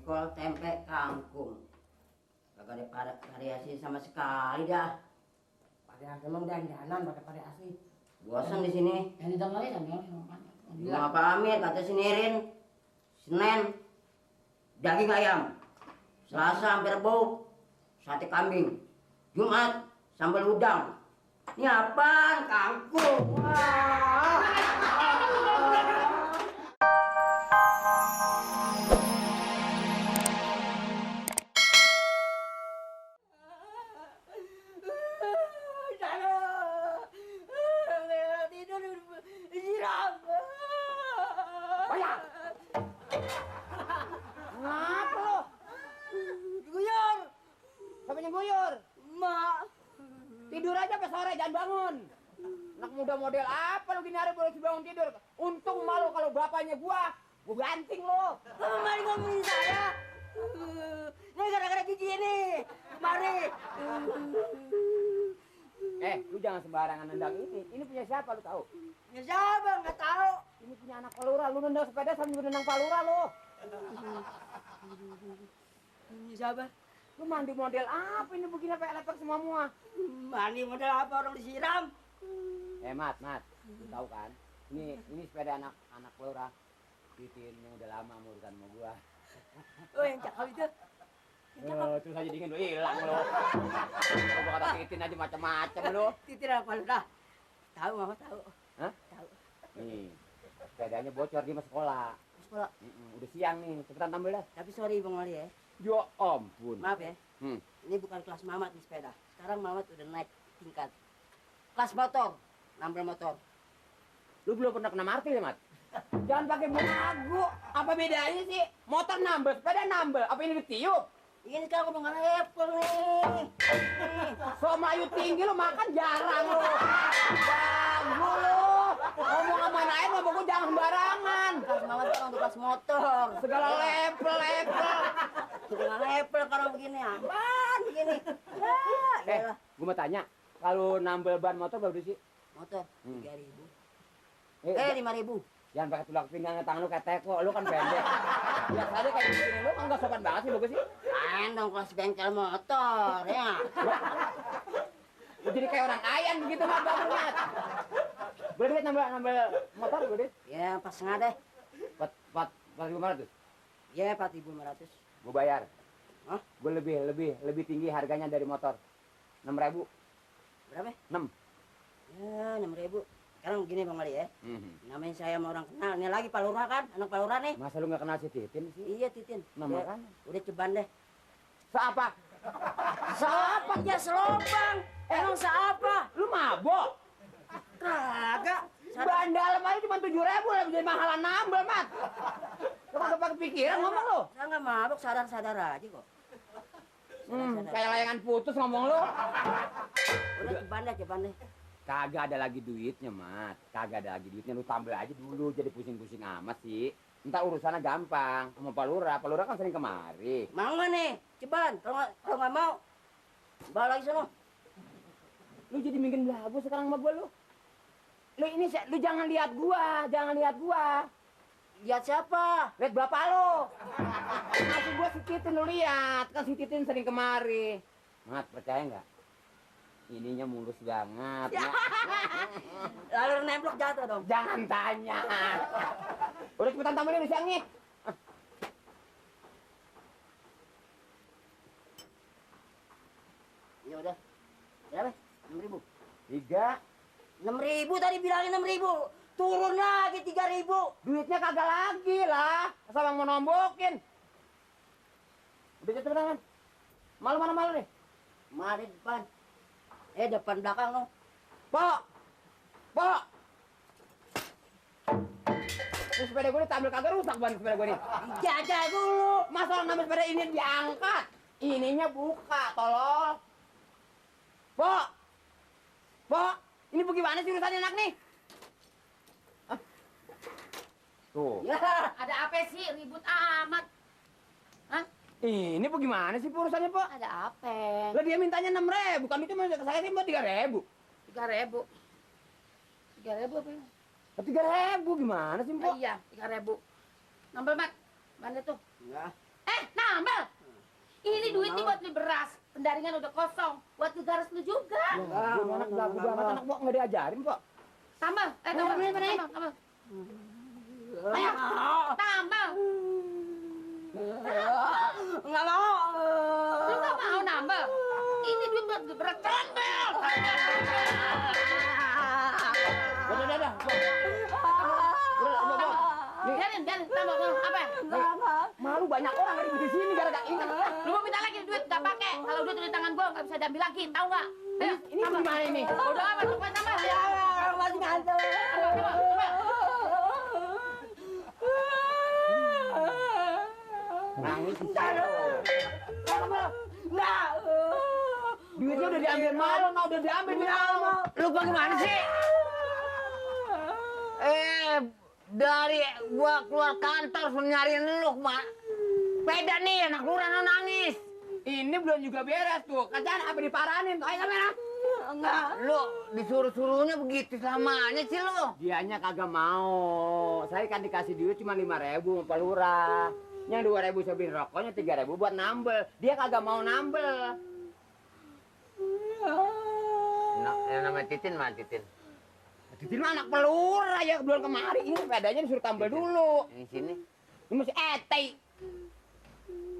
jengkol, tempe, kangkung. Kagak ada variasi sama sekali dah. Pada emang dandanan pakai variasi. Bosan di sini. Yang didengerin yang Mau pamit kata si Nirin. Senin daging ayam. Selasa hampir Rebo sate kambing. Jumat sambal udang. Ini apaan? Kangkung. Wah. Tidur disiram. Banyak. Ngapa lo? Guyur. Siapa yang guyur? Mak. Tidur aja sampai sore, jangan bangun. Anak muda model apa lu gini hari boleh bangun tidur? Untung malu kalau bapaknya gua ganting lo. Kemarin ngomongin saya. Ini gara-gara Gigi ini. Kemari. Lu jangan sembarangan nendang ini. Ini punya siapa lu tahu? Ya siapa? Nggak tahu. Ini punya anak pelura. Lu nendang sepeda sambil nendang pelura lo. Ya siapa? Lu mandi model apa ini begini sampai lepek semua mua? Mandi model apa orang disiram? Mat. Lu tahu kan? Ini sepeda anak pelura. Titin yang udah lama urusan sama gua. Oh yang cakep itu. Terus aja dingin lu hilang lo. Gua kata Titin aja macam-macam lo. Titir apa lu dah? Tahu mama tahu. Hah? Tahu. Nih, sepedanya bocor di sekolah. Sekolah. Udah siang nih, cepetan tampil dah. Tapi sorry Bang Wali ya. Ya ampun. Maaf ya. Ini bukan kelas Mamat di sepeda. Sekarang Mamat udah naik tingkat. Kelas motor, nambel motor. Lu belum pernah kena martil ya, Mat? Jangan pakai belagu. Apa bedanya sih? Motor nambel, sepeda nambel. Apa ini ditiup? Ini sekarang udah nggak level nih. So Melayu tinggi lu makan jarang lu. Ganggu lu. Ngomong sama anak ngomong gua jangan sembarangan. Kelas Mamat sekarang udah kelas motor. Segala level. Udah nggak level kalau begini. Apaan begini? Ya, Gua mau tanya, kalau nambel ban motor berapa sih? motor 3.000. 5.000. Jangan pakai tulak pinggang tangan lu kayak teko, lu kan pendek. Biasanya kayak gini lu enggak sopan banget sih bagus sih. Main dong kelas bengkel motor ya. Lu jadi kayak orang ayan begitu mah banget. Boleh duit nambah motor boleh duit? Ya pas setengah deh. 4.500. Ya 4.500. Gua bayar. Hah? Gua lebih tinggi harganya dari motor. 6.000. Berapa? 6. Ya 6.000. Sekarang begini Bang Ali ya. Namanya saya sama orang kenal. Ini lagi Pak Lurah kan? Anak Pak Lurah nih. Masa lu nggak kenal si Titin sih? Iya Titin. Nama Ya, kan? udah ceban deh. Seapa? Seapa ya selobang. Emang seapa? Lu mabok? Kagak. Bandal aja cuma 7.000 lebih jadi mahalan nambel, Mat. Lu kagak pakai pikiran ngomong lu. Saya nggak mabuk, sadar-sadar aja kok. Sadar-sadar. Kayak layangan putus ngomong lu. Udah ceban deh. Kagak ada lagi duitnya, Mat. Kagak ada lagi duitnya. Lu tambah aja dulu, jadi pusing-pusing amat sih. Entar urusannya gampang. Sama Pak Lurah. Pak Lurah kan sering kemari. Mau nggak nih? Ceban. Kalau nggak mau, bawa lagi sono. Lu jadi bikin belagu sekarang sama gua lu. Lu jangan lihat gua. Lihat siapa? Lihat bapak lu. Masih gua si Titin lu lihat. Kan si Titin sering kemari. Mat, percaya nggak? Ininya mulus banget. Lalu nemplok jatuh dong. Jangan tanya. Udah cepetan tampilin di siang nih. Ya udah. Berapa? 6.000. 3. 6.000 tadi bilangin 6.000. Turun lagi 3.000. Duitnya kagak lagi lah. Asal mau nombokin. Udah cepetan. Malu nih. Mari depan. Depan belakang lo. Pok. Ini sepeda gue diambil kagak rusak ban sepeda gue nih. Jaga dulu. Masa orang ngambil sepeda ini diangkat. Ininya buka, tolol. Pok. Ini bagaimana sih urusannya anak nih? Tuh. Ya. Ada apa sih ribut amat? Hah? Ini bagaimana sih urusannya, Pak? Ada apa? Lah dia mintanya 6.000, bukan itu saya sih mau 3.000. 3.000. 3.000 apa ya? 3.000 gimana sih, Oh, Pak? iya, 3.000. Nambel, Mat. Mana tuh? Enggak. nambah. Ini duit nih buat beli beras. Pendaringan udah kosong. Buat garas lu juga. Gua anak belagu banget, anak gua nggak diajarin kok. Tambah. Tambah. Tambah. Ayo, tambah. Nggak mau. Lu nggak mau nambah? Ini duit buat beli beras. Tambah. Udah. Biarin, tambah. Apa? Malu banyak orang ada di sini gara-gara ini. Lu mau minta lagi duit nggak pakai? Kalau duit di tangan gua nggak bisa diambil lagi, tahu nggak? Ayo, Ini gimana ini? udah amat, tambah. Masih ngantuk. Tambah. Nangis sih. Nggak. Duitnya udah diambil malu, udah diambil malu. Lu bagaimana sih? Dari gua keluar kantor suruh nyariin lu, Mak. Beda nih, anak lurah nangis. Ini belum juga beres tuh. Kerjaan apa diparanin tuh? Ayo kamera. Enggak. Lu disuruh-suruhnya begitu selamanya sih lu. Dianya kagak mau. Saya kan dikasih duit cuma 5.000 sama Pak Lurah. Yang 2.000 saya beliin rokoknya, 3.000 buat nambel. Dia kagak mau nambel. Nah, yang namanya Titin mah Titin. Titin mah anak Pak Lurah ya bulan kemarin. Ini sepedanya disuruh tambel dulu. Ini sini. Ini masih etei.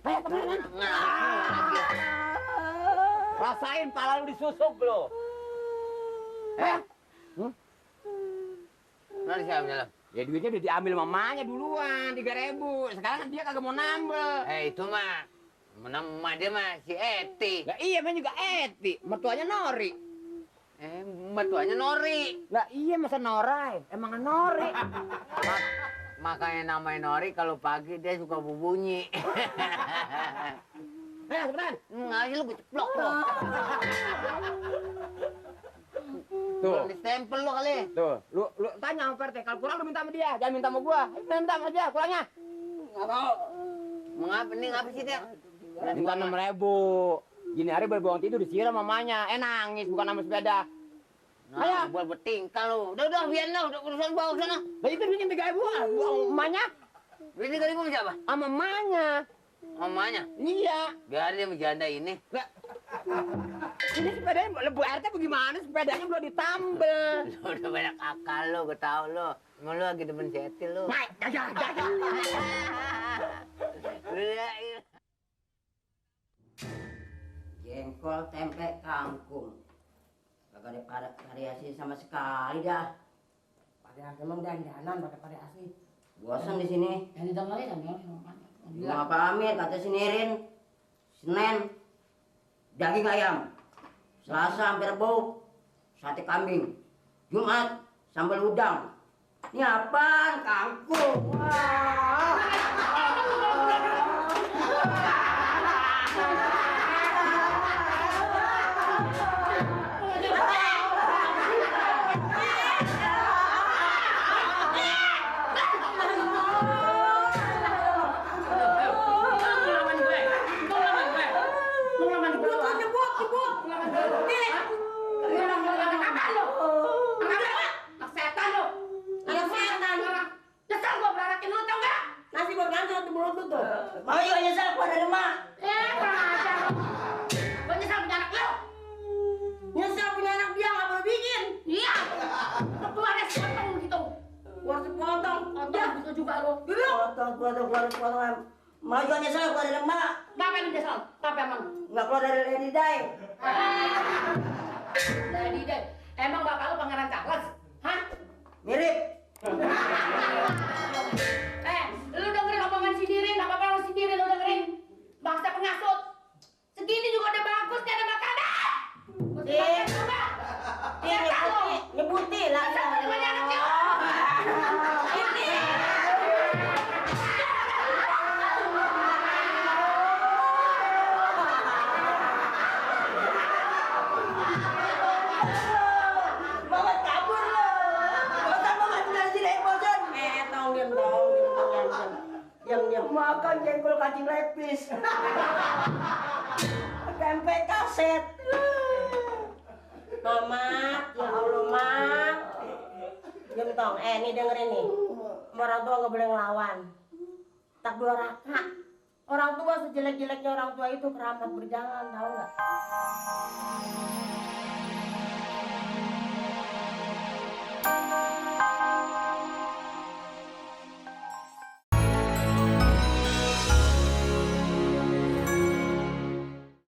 Ayo teman-teman. Rasain pala lu disusuk lo. Mana siapa jalan? Ya duitnya udah diambil mamanya duluan 3.000. Sekarang kan dia kagak mau nambel. Itu mah nama dia mah si Eti. Lah iya mah juga Eti, mertuanya Nori. Mertuanya Nori. Lah iya masa Norai, emang Nori. Makanya namanya Nori kalau pagi dia suka berbunyi. Cepetan. Ngasih lu gue ceplok lu. Tuh. Di stempel lu kali. Tuh, lu tanya sama Perte, kalau kurang lu minta sama dia, jangan minta sama gua. Minta sama dia, kurangnya. Nggak mau. Mengapa nih ngapa sih dia? Minta 6.000. Gini hari baru bangun tidur disiram mamanya. Nangis bukan sama sepeda. Nah, buat bertingkah lu. Udah biar lah, udah urusan bawa sana. Lah itu duitnya 3.000, buang mamanya. Duit 3.000 siapa? Sama mamanya. Mamanya. Iya. Biar dia berjanda ini. Lah. Ini sepedanya lebu RT bagaimana? Sepedanya belum ditambel. Lu udah banyak akal lu, gue tau lu. Emang lu lagi demen setil lu. Mai, jaga. Iya. Jengkol, tempe, kangkung. Kagak ada variasi sama sekali dah. Pada emang dandanan pakai variasi. Bosan di sini. Yang didengerin kan ya. Mau pamit kata si Nirin. Senin daging ayam. Selasa hampir Rebo sate kambing. Jumat sambal udang. Ini apaan? Kangkung. Wah. Mau juga nyesel keluar dari emak. Kurang ajar. Gua nyesal punya anak lu. Nyesel punya anak dia nggak perlu bikin. Iya. Lu keluar dari sepotong gitu. Keluar sepotong. Ya, bisa juga lu. Potong. Mau juga nyesel keluar dari emak. Ngapain lu nyesal? Apa emang? Nggak keluar dari Lady Day. Dari deh. Emang bapak lu pangeran Charles? Hah? Mirip. Lu dengerin omongan si Nirin, apa-apa lu si Nirin lu dengerin. Bangsa pengasut. Segini juga udah bagus, gak ada makanan. Mesti makan juga. Dia nyebuti lah. Banyak anak ya. Ini. Mama kabur lo. Bosan mama tinggal di sini bosan. Diam. Makan jengkol kacang lepis. Tempe kaset. Mama, ya Allah, Mak. Diam tong. Nih dengerin nih. Orang tua nggak boleh ngelawan. Tak 2 raka. Orang tua sejelek-jeleknya orang tua itu keramat berjalan, tahu nggak?